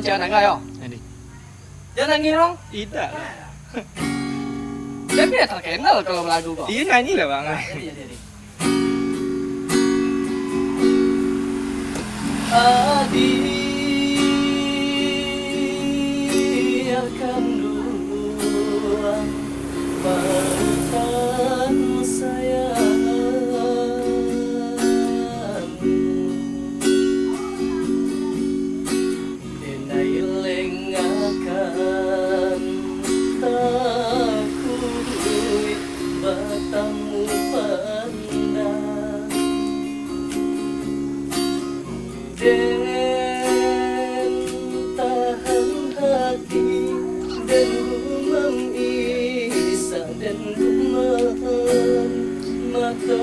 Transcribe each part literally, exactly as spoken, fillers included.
Jangan nangis, yo. Jadi. Jangan nangis, dong. Tidak lah. Tapi dah terkenal kalau balagu ko. Iyo, nyanyi lah, Bang. Jadi, jadi. Adi, biarkan dulu perasaan sayang. Denai lengakan takuik batamu pandang. Den tahan hati, den gumam isak, den gumam mato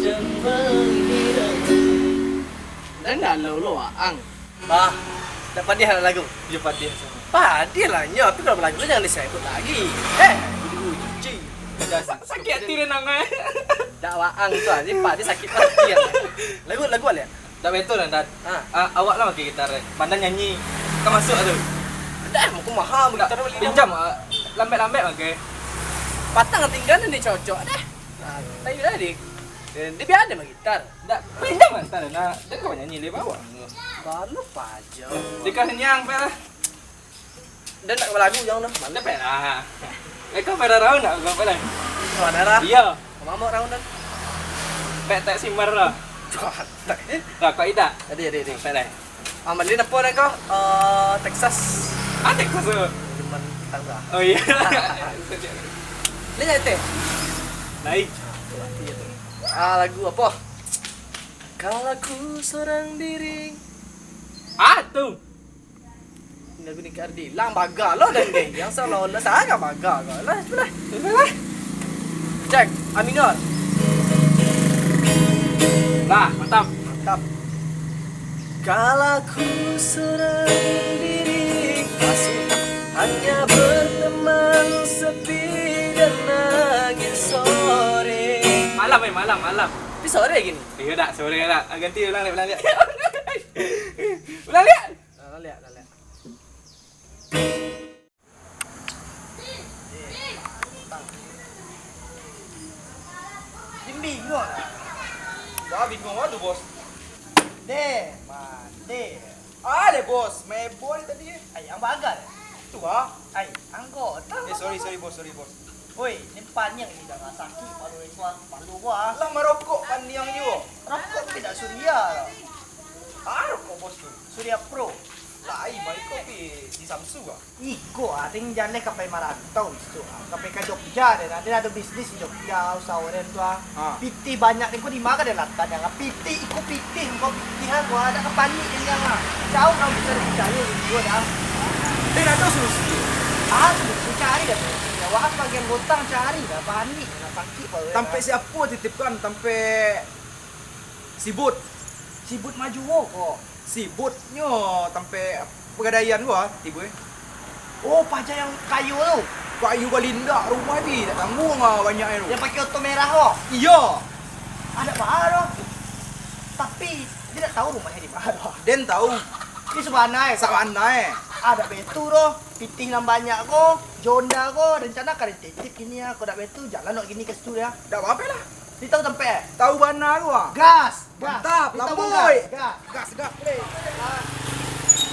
jan mangirang. Den galau lo, Waang. Bah, dak padiah nak lagu? Yo, padiah samo. Padiah lah nyo, tapi kalau balagu tu jangan disebut lagi. Eh, dulu cuci. Sakik hati den nang, eh. Dak, Waang tu aja, padiah sakik hati. Lagu, lagu alek. Dak betul lah, Dan. Ha. Ah, awak lah pakai gitar, eh. Pandan nyanyi. Kan masuk lah tu. Dah, mau kumaha, mau gitar bali. Pinjam, ah, lambek-lambek pakai. Patang tinggal ni cocok dah. Nah, tapi dah, dia, dia biar ada mah gitar. Dak, pinjam lah, ntar, nah, dia kau nyanyi, dia bawa. Baru paja. Dia kau senyang, Pel. Dan nak balagu jangan dah. Mana? Cepet lah. Eh, kau pada round nak kau, Pel? Mana lah? Iya. Mama round dan. Pek tak simbar lah. Lah, kau idak. Adi, adi, adi. Cepet lah. Ah, Madrid apa dah kau? Eh, Texas. Ah, Texas tu. Cuman tetangga. Oh, iya. Ni jadi teh. Lain. Ah, lagu apa? Kalau ku seorang diri. Ah, tu. Lagu ni Kardi. Lang baga lo dan deh. Yang salah lo sangat baga ko. Lah, tu lah. Lah. Cek, A minor. Lah, mantap. Mantap. Kalau ku seorang diri, asik. Hanya berteman sepi dan angin sore. Malam, eh, malam, malam. Tapi sore gini. Iya dak, sore dak. Ah, ganti ulang, ulang, ulang. Ulang, ulang. Dah liak, dah liak. Bingung lah. Wah, bingung lah tu, Bos. Deh, mande. Ah, deh, Bos. Mebo ni tadi, eh. Ai, ang bagal. Tu, ah. Ai, anggota. Eh, sorry, sorry, Bos, sorry, Bos. Oi, ni paniang ni dah sakik palu ko, ah. Palu ko, ah. Lah marokok paniang juo. Rokok tu tidak Surya lah. Ah, rokok Bos tu. Surya Pro. Lai, bari ko pi di Samsu ah. Iko ah, ting jan deh ka pai marantau isuak ah. Ka pai ka Jogja deh, nah, den ado bisnis di Jogja, usaho den tu ah. Ah. Pitih banyak den ko di ma ka den latak den ah. Pitih, iko pitih, ko pitih ah, ko ado ka panik den ah. Jauah urang bisa dipicayo den juo dah. Den ado solusi. Ah, solusi cari dah solusi. Wah, bagian gotang cari dah, panik dah, sakik baru. Tampek siapo titipkan, tampek Sibut. Sibut maju wo ko. Sibutnyo tampek pegadaian ko ah, tibo eh. Oh, paja yang kayu tu. Kayu balindak rumah di, tak tangguang ah banyak tu. Yang pakai oto merah ko. Iyo. Ada baa tu. Tapi dia tak tahu rumahnya di mana tu. Den tahu. Ini sabana eh. Sabana eh. Ada betu tu. Pitih nan banyak ko, jo onda ko, rencana ka den titip kini ah, ko dak betu, jalan awak kini ka situ ya. Dak apo-apo lah. Di tahu tampek eh? Tahu bana tu ah. Gas, gas. Mantap, di tahu lambuik. Gas, gas. Gas, gas, play.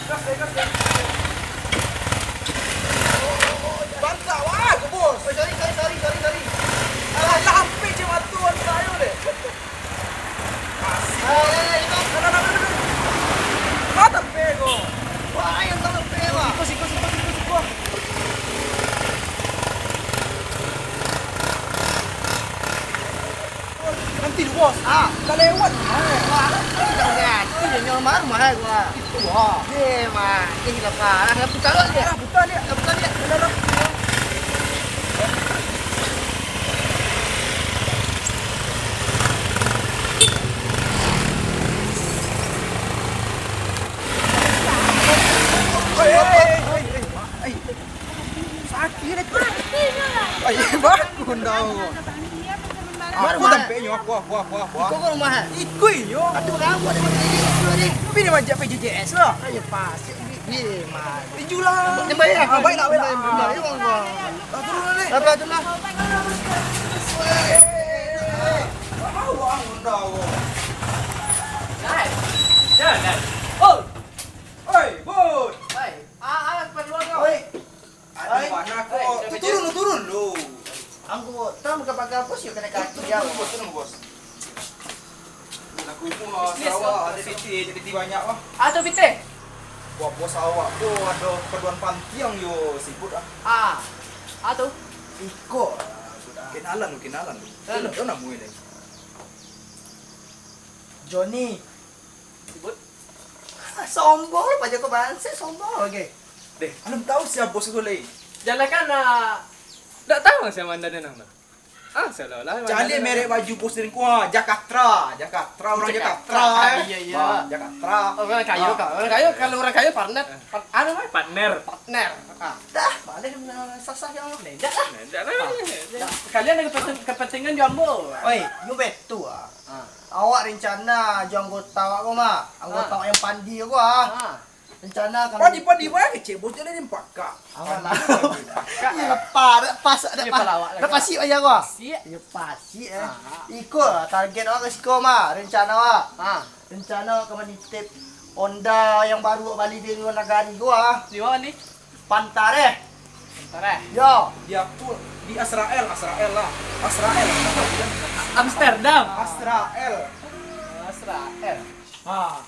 Gas, gas, gas. Mantap, wah, bagus. Oi, sorry, sorry, sorry, sorry, sorry. Alah, lah, hampir je matu, aduh, sayang deh. Nanti lu, Bos. Ah. Tak lewat. Ah. Wah, itu dah ganti dia nyawa rumah gua. Itu, ah. Eh, mah. Eh, gila parah. Putar lah dia. Putar dia. Putar dia. Putar dia. Hei, hei, hei, hei, hei. Sakik deh. Ai, baku ndau. Aku tampeknyo, aku, aku, aku, aku. Iko ko rumah, eh? Iko inyo. Aduh, kamu ada macam ini, ini. Tapi dia majak P J J S lah. Ayo, pas. Tinjulah. Nyembah, ya? Ah, baiklah, baiklah. Nyembah, nyembah. Ah, turun lah, Leh. Apa tu lah? Oi, Bud. Oi, ah, ah, keperluan kau. Oi. Aduh, panas kok. Oi, tu turun lu, turun lu. Angku, tam ka pakai apa sih kena kaki dia? Turun, Bos, turun, Bos. Aku itu, ah, Bisnis sawah, kau. Ada pitih, ada pitih banyak, Bang. Ah, tu pitih? Buah-buah sawah tu ada keperluan pantiang yo siput, ah. Ah. Ah, tu? Iko, ah, sudah. Kenalan lu, kenalan lu. Kenalan. Kau nak mui lagi. Joni. Siput. Sombong lu, Pak Joko Banse, sombong lagi. Deh, alun tahu sia bos tu, Lei. Jangankan, ah, ndak tahu sia mandan nang tu. Ah, salah lah. Cari merek baju bos dari ku, ah, Jakatra, Jakatra, orang Jakatra. Jakatra, eh. Iya, iya. Wah, Jakatra. Orang kayo, ah. Kak. Orang kayo, kalau orang kayo partner, eh. Par-, anu, eh? Partner. Partner. Ah. Dah, balik, sasah ya Allah. Ndak lah. Ndak lah. Ah. Dah. Kalian ada kepenten-, kepentingan di ambo. Oi, nyu betu, ah. Ah. Awak rencana jo anggota awak ko mah. Anggota awak yang pandi ko, ah. Ah. Rencana kami. Padi-padi bae kecek bos jadi empaka. Aman lah. Iya, lepas, dak pas, dak pas. Dak pasi aja gua. Iya, pasi, eh. Ah. Iko lah target awak ka siko mah, rencana awak. Ah. Rencana awak ka manitip Honda yang baru awak bali dari luar nagari gua. Di mana ni? Pantareh. Pantareh. Yo. Di aku, di Israel, Israel lah. Israel. Amsterdam. Israel. Israel. Ah.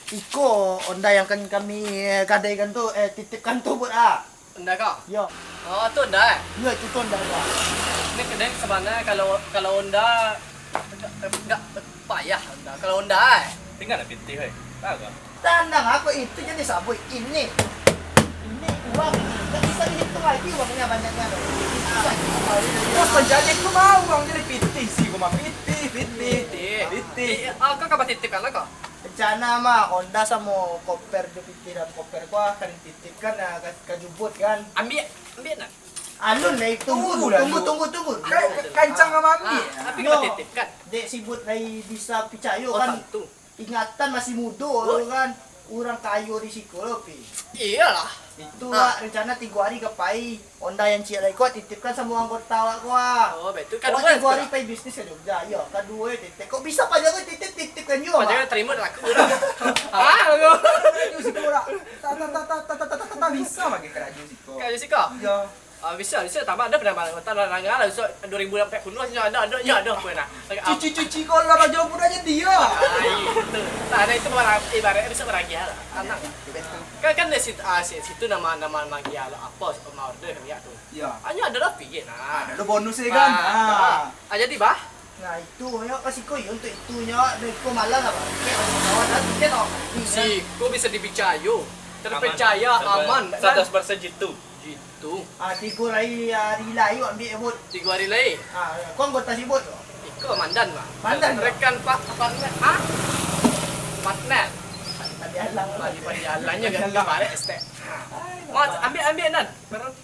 Iko Honda yang kan kami, eh, gadaikan tu, eh, titipkan tu buat ah. Honda kau? Yo. Oh, tu Honda, eh? Yo, itu tu Honda gua. Ini kedai sabana kalau, kalau Honda agak, agak payah Honda. Kalau Honda, eh? Tinggal lah pitih, eh. Tahu kau? Tandang aku itu jadi sabut. Ini. Ini uang ini. Tak bisa dihitung lagi uangnya banyaknya. Susah. Bos penjajah itu mau uang jadi pitih sih, gua mah pitih, pitih. Pitih. Pitih. Eh, ah, kau kabar titip kan lah kau? Rencana mah Honda samo koper jo pitih dalam koper ko akan dititipkan, ah, ka, ka jubut kan. Ambiak, ambiak nak. Alun lah itu, tunggu, tunggu, tunggu, tunggu. Kan, kancang sama ambiak. Ah, tapi kalau titipkan. Dek sibut lai bisa picayo kan. Oh, tantu. Ingatan masih mudo kan. Urang kayo di siko lo, Pi. Iyolah. Itu, ah, wak rencana tigo hari ka pai. Honda yang ciek lai ko titipkan samo anggota awak ko, ah. Oh, betul. Awak tigo hari pai bisnis ka Jogja, iyo. Kaduo titip. Kok bisa paja ko titip, titipkan juo, Pak? Paja tarimo laku urang. Ah, lo. Karajo siko, Pak. Tak, tak, tak, bisa pakai karajo siko. Karajo siko? Iyo. Ah, bisa, bisa. Tambah ada pernah malam. Tak ada langgar lah. Besok dua ribu empat puluh, ada, ada, ya, ada pernah. Cuci-cuci ko lah baju pun aja dia. Ah, itu. Tak ada itu barang, ibaratnya bisa beragia lah. Anak. Kan, kan dari situ, ah, si-, situ nama, nama, nama dia lah. Apa, sama order kan, ya, tu. Iya. Hanya ada lah, pigit lah. Ada lo bonus ya kan? Ah, ah. Ah, jadi, bah? Nah, itu, yo, kasih ko, yo, untuk itu, yo, dari ko malam lah, bah. Oke, kawan, kawan, dah, tiket, oh. Siko bisa dipicayo. Terpercaya, aman, kan? Seratus persen jitu. Jitu. Ah, tigo hari, hari lai, yo, ambiak, yo, Bud. Tigo hari lai? Ah, ko anggota si Bud tu? Iko mandan, bah. Mandan, bah? Rekan Pak, partner, ah? Partner. Tadi alang. Tadi, tadi alangnya kan, barek, stek. Mas, ambiak, ambiak, Nan.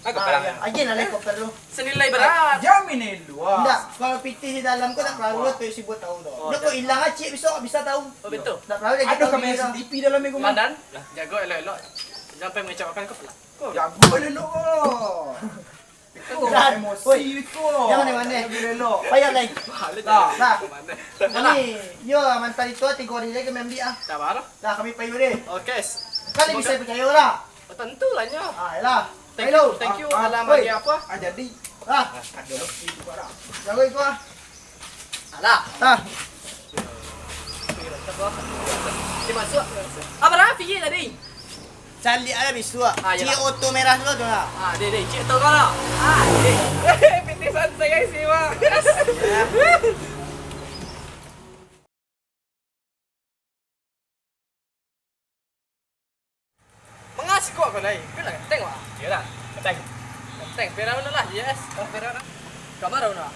Aku perang. Ah, iya. Agiah lah, Leh, koper lu. Senilai berapa? Jamin ni luas. Ndak, kalau pitih di dalam ko tak perlu tu si Bud tahu tu. Oh, ndak, kok ilang acik besok bisa tahu. Oh, betul. Ndak perlu lagi. Aduh, tahu kamera dia C C T V dalam ni, gua mah. Mandan, lah, jago elok-elok. Sampai mengecewakan kau pula. Jago elok-elok. Itu emosi itu. Jangan aneh-aneh. Jago elok. Payah lai. Nah. Ini, yo, mantan itu tigo hari lagi ambiak ah. Tak apa lah. Dah, kami payu deh. Oke. Kali bisa percaya lah. Oh, tentu lah nyo. Ah, yalah. Thank you, thank you. Ah, alam oi. Bagi apa? Ah, jadi. Ah. Ada lo itu, Pak. Jago itu ah. Alah. Ah. Dia masuk. Apa dah? Pergi tadi. Caliak lah bisuak. Ah, yalah. Cik oto merah dulu tu lah. Ah, deh, deh. Cik oto kau lah. Ah, deh. Pitih santai, guys, ni, Mak. Ya. Manga siko ko lai? Ko lah ganteng, wak. Iyolah, ganteng. Ganteng. Pera mana lah, yes. Oh, pera mana? Kamar mana?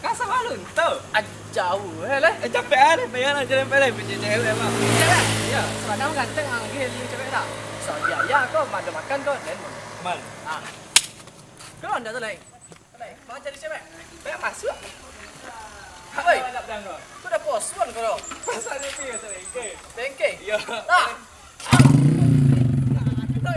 Ka sawah lu, tu. Ah, jauh, eh, leh. Eh, capek ah, deh, payah lah, jalan payah lah, punya cewek, Bang. Iya, lah. Iya, sebenarnya ganteng, ah, gini, cewek dah. Soal biaya ko, mana makan ko, lain, Bang. Man. Ah. Ko ndak tu, lai. Lai, mau cari cewek? Banyak masuk. Woi, ko dah posuan ko, doh. Pasal dia pergi, pasal bengke. Bengke? Iya. Lah. Kita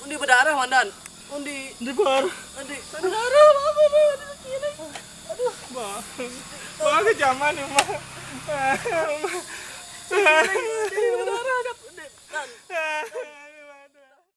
Undi badarah, Mandan. Undi. Di bar. Undi badarah, apa, apa, aduh, sakik ni. Aduh. Bah. Bah, kejaman ni, Bah. Undi badarah, Undi. Nan,